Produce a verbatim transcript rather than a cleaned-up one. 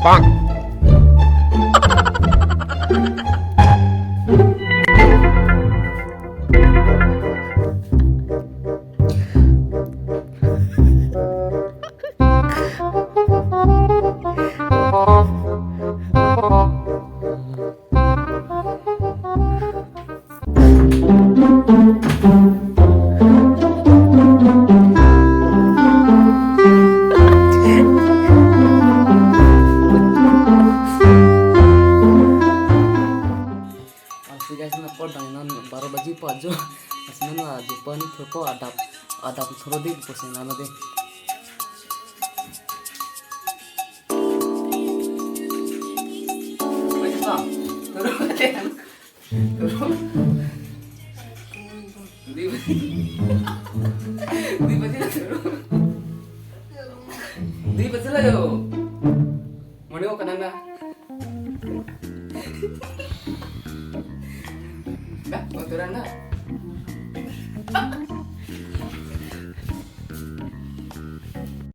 Bang. Lasi guys, non apor dang, non baro baji po ajo. Lasi non ajo pon thupo, adap, adap thuro di pusi nang lo di. Wait, bang. Thuro. Thuro. Di, di baji la thuro. Di baji la yo. Mane ko kanang na. Dah, kotoran dah.